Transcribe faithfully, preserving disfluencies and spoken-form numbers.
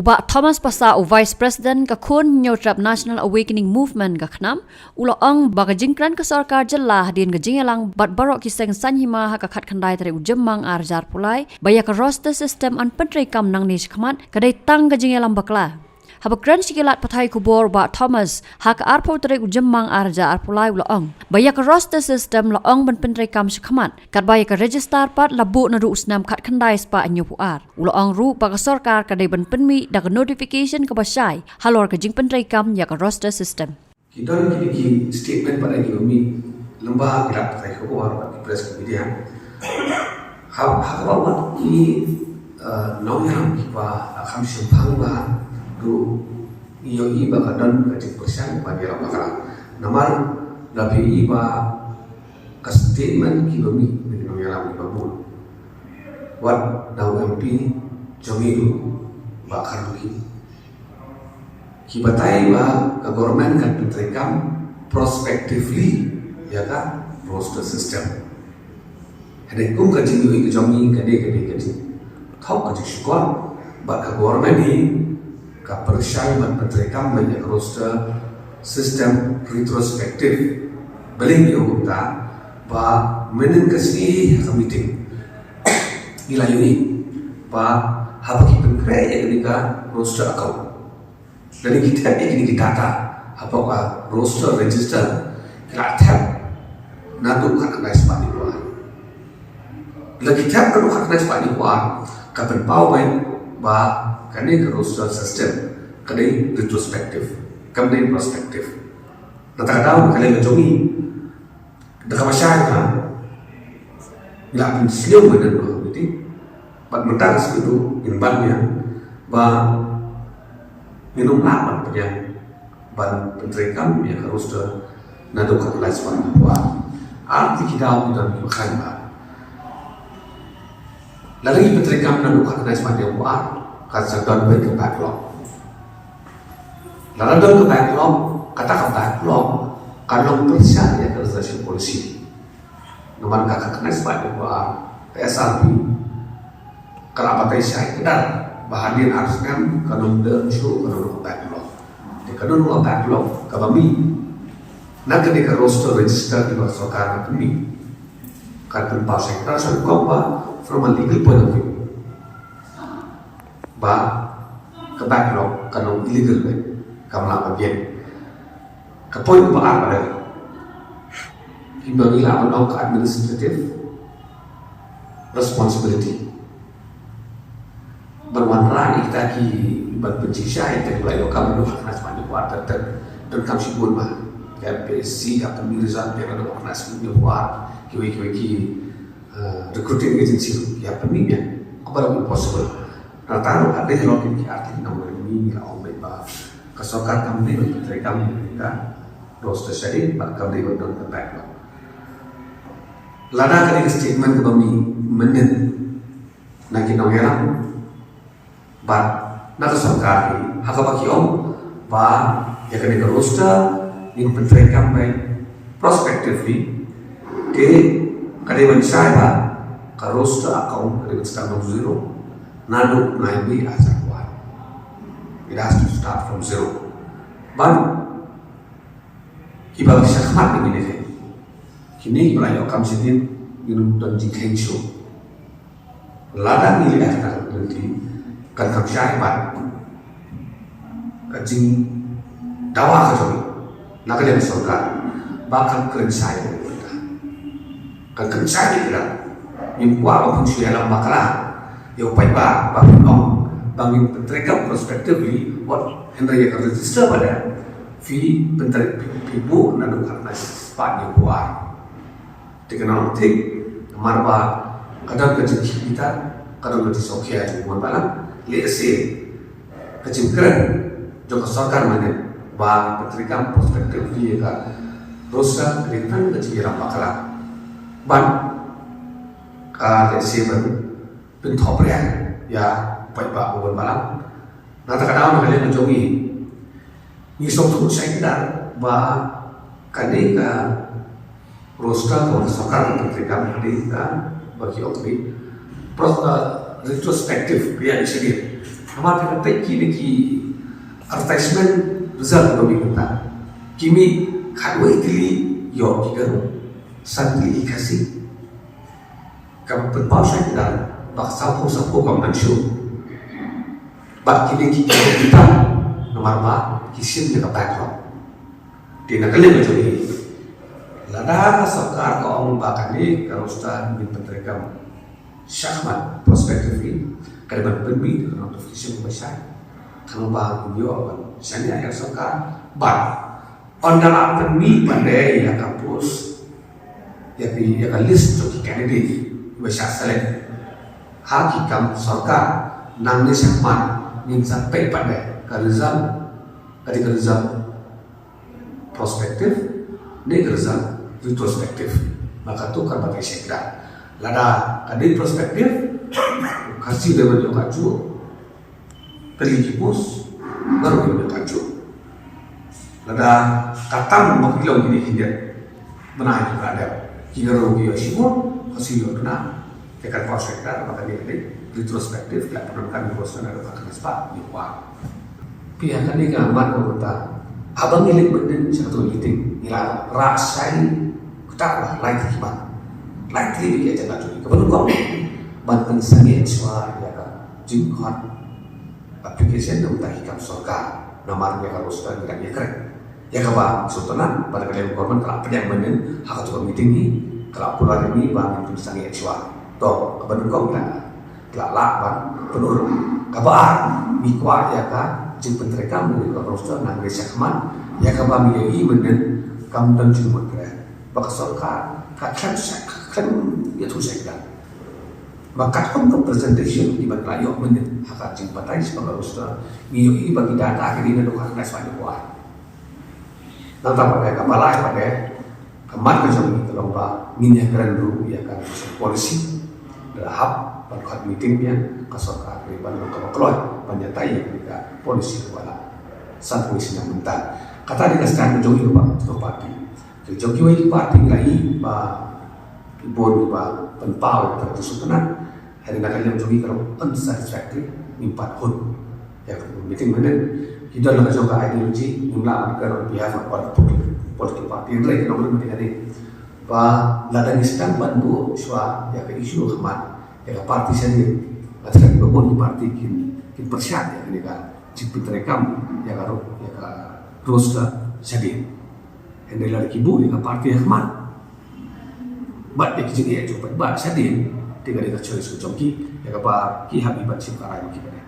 Bah Thomas Passah, u Vice President ka Khun Hynñiewtrep National Awakening Movement ka KHNAM, u la ong ba ka jingkren ka sorkar jylla hadien ka jingïalang bad baroh ki seng saiñ hima ha ka khatkhyndai tarik u Jymmang ar hajar arphew lai ba ïa ka roster system yn pyntreikam nangne shakhmat ka dei tang ka jingïalam bakla. Haba kren sha ki lad pathai khubor, Bah Thomas, ha ka arphew tarik u Jymmang ar hajar arphew lai u la ong ba ïa ka roster system la ong ban pyntreikam shakhmat, katba ïa ka register pat la buh naduh u snem khatkhyndai spah hynñiewphew ar. U la ong ruh ba ka sorkar ka dei ban pynmih da ka notification kaba shai halor ka jingpyntreikam ïa ka roster system. Ki don kine ki statement pat ki ba mih lyngba ki lad pathai khubor bad ki press, ki media. Ha, ha kaba wat ki, eh, nongïalam kiba, eh, kham shemphang bha, ruh ngi ïohi ba ka don ka jingpyrshang ban ïalam bakla. Namar la phi ïohi ba ka statement kiba mih na ki nongïalam kiba bun, wat na u M P jong ngi ruh, Bah Kharduki, ki batai ba ka government kan pyntreikam prospectively ïa ka roster system. Hynrei kum ka jingïohi ka jong ngi, ka dei, ka dei ka jingthok, ka jingshukor ba ka government hi ka pyrshang ban pyntreikam ïa ka roster system retrospective. Balei ngi ong kumta? Ba mynhynnin ka sngi ha ka meeting ngi la ïohi ba haba ki pynkhreh ïa kane ka roster account, lane ki thep ïa kine ki data hapoh ka roster register, ki la thep naduh khatkhyndai spah hynñiewphew ar. La ki thep naduh khatkhyndai spah hynñiewphew ar, ka pynpaw beit ba kane ka roster system ka dei retrospective, kam dei prospective. Na kata ka daw, ka lei ka jong ngi, da kaba shai ka, ngi la pynsngew mynhynnin ha ka meeting. Bad mynta ka sngi ruh ngin bat biang ba ngin ym lah ban pdiang ban pyntreikam ïa ka roster naduh khatkhyndai spah hynñiewphew ar. Ar tylli ki daw ki don kiba khlaiñ bha. Lada ngi pyntreikam naduh khatkhyndai spah hynñiewphew ar, kan sa don beit ka backlog. Lada don ka backlog, kata ka backlog kan long pyrshah ïa ka reservation policy. Namar ka khatkhyndai spah hynñiewphew ar, ka S R P ka la batai shai kdar ba hadien ar snem kan ym don shuh, kan long ka backlog. Te kan long ka backlog kaba mih na kane ka roster register kaba ka sorkar ka pynmih, kan pynpaw shai kdar sha ka kong ba, from a legal point of view, ba ka backlog kan long illegal beit, kam lah ban biang. Ka point ba ar ba dei, kiba ngi lah ban ong ka administrative responsibility ban wanrah ïa kita kiban pynjynjar ïa kita kiba la ïoh kam naduh khatkhyndai spah hynñiewphew ar, ter ter donkam shibun bha. Ka M P S C ka pynmih result biang naduh khatkhyndai spah hynñiewphew ar, kiwei kiwei ki, eh, recruiting agency ruh ki hap pynmih biang. Kaba long impossible. Nangta ruh hadien halor kine ki artylli ki nongrim, ngi la ong beit ba ka sorkar kam dei ban pyntreikam ïa ka roster shadien bad kam dei ban don ka backlog. Lada kane ka statement kaba mih mynhynnin na ki nongïalam bad na ka sorkar hi, ha kaba ki ong ba ïa kane ka roster ngin pyntreikam beit prospectively, te ka dei ban shai ba ka roster account ka dei ban start from zero naduh nine May ar hajar arphew ar. It has to start from zero. Bad kiba la shah khmat na kine, kine kiba la ïoh kam shadien, ngin ym don jingkheiñ shuh. Lada ngi leh kata ka lynti, kan kham shai bad ka jingdawa ka jong ngi na ka liang sorkar ba kan kren shai beit. Kan kren shai beit. Ngim kwah ba phin shu ïalam bakla ïa u paidbah, ba phin ong ba ngin pyntreikam prospectively, wat, hynrei ïa ka register ba dei, phi pyntrei, phi, phi buh naduh khatkhyndai spah hynñiewphew ar. Te ka nang thik, namar ba ka don ka jingkhih bitar, ka don ka jingsngewkhia jong u bun balang. Lehse ka jingkren jong ka sorkar mynhynnin ba pyntreikam prospectively ïa ka roster ka dei tang ka jingïalam bakla. Bad ka lehse ban pynthohbria ïa u paidbah u bun balang. Na kata ka daw, na ka liang ka jong ngi, ngi sngewthuh shai kdar ba kane ka roster kaba ka sorkar ka pyntreikam ka dei kaba ki ong ka dei pros-, uh, retrospective, ka ïaid shadien. Namar kata ki ne ki advertisement result ba mih mynta. Ki mih khatwei tylli ïoh ki Garo, san tylli ki Khasi. Ka pynpaw shai kdar ba ka sawphew sawphew kam mynshuh. Bad ki ne ki kita namar ba ki shim ïa ka backlog. Te na ka liang ka jong ngi, lada ka sorkar ka ong ba kane ka roster ngin pyntreikam shakhmat prospectively, ka dei ban pynmih da ka notification ba shai. Khnang ba ngin ïoh ban shaniah ïa ka sorkar. Bad ynda la pynmih pat de ïa ka post, ïa ka, ïa ka list jong ki candidate ba shah select ha ki kam sorkar, nangne shakhmat ngin sa peit pat de ka result, ka dei ka result prospective ne ka result retrospective. Ba kato kan batai shai kdar. Lada ka dei prospective, Khasi dei ban ïoh kajuh tylli ki post, Garo dei ban ïoh kajuh. Lada ka tam ba ki long kine khyndiat bnai ki ba dep, ki Garo ki ïoh shibun, Khasi ïoh duna. Te kan pynpaw shai kdar ba kane ka dei retrospective, ka la pyndonkam ïa ka roster naduh khatkhlieh spah hynñiew kwah. Phi, ha kane ka mat ka mynta, haba ngi leit mynnin sha kato ka meeting, ngi la rah shai kata ba lai tylli ki mat, lai tylli ki agenda jong ngi. Kaba nyngkong, ban pynsangeh shuwa ïa ka jingkhot application na bynta ki kam sorkar namar ïa ka roster ngi dang ïakren. Ïa kaba sngewtynnat ba na ka liang ka government ka la pdiang mynnin ha kato ka meeting hi, ka la kular ïa ngi ba ngin pynsangeh shuwa. To, kaba nyngkong ka la lah ban pynurlong. Kaba ar, ngi kwah ïa ka jingpyntreikam ïa ka roster nangne shakhmat, ïa kaba ngi ïohi mynnin kam don jingmut re ba ka sorkar ka khlem shai, ka khlem ïathuh shai kdar. Ba katkum ka presentation kiba ngi la ïoh mynnin ha ka jingbatai shaphang ka roster, ngi ïohi ba ki data ki dei naduh khatkhlieh spah hynñiew kwah. Nangta pat de, kaba lai pat de, ka mat ka jong ngi ka long ba ngin ïakren ruh ïa ka education policy. Da la hap ban khot meeting biang, ka sorkar ka dei ban long kaba kloi ban ïatai ïa ka policy kaba la sanphew snem mynta. Kata dei ka stand ka jong ngi, kaba ka party. Te jong kiwei ki party ngi la ïohi ba ki bun kiba pynpaw ïa ka sngewtynnat. Hynrei na ka liang jong ngi ka long unsatisfactory, ngim pat hun ïa ka meeting mynnin. Ki don la ka jong ka ideology, ngim lah ban kren on behalf of all political party. Hynrei ka long mynta kane ba lada ngi sdang ban buh shuwa ïa ka issue ha khmat ïa ka party shadien, nga tharai ba bun ki party kin, kin pyrshah ïa kane ka jingpyntreikam ïa ka ro-, ïa ka roster shadien. Hynrei lada ki buh ïa ka party ha khmat bad ïa ki jingeh jong paidbah shadien, te ka dei ka choice ka jong ki, ïa kaba ki hap ban shim ka rai ma ki pat de.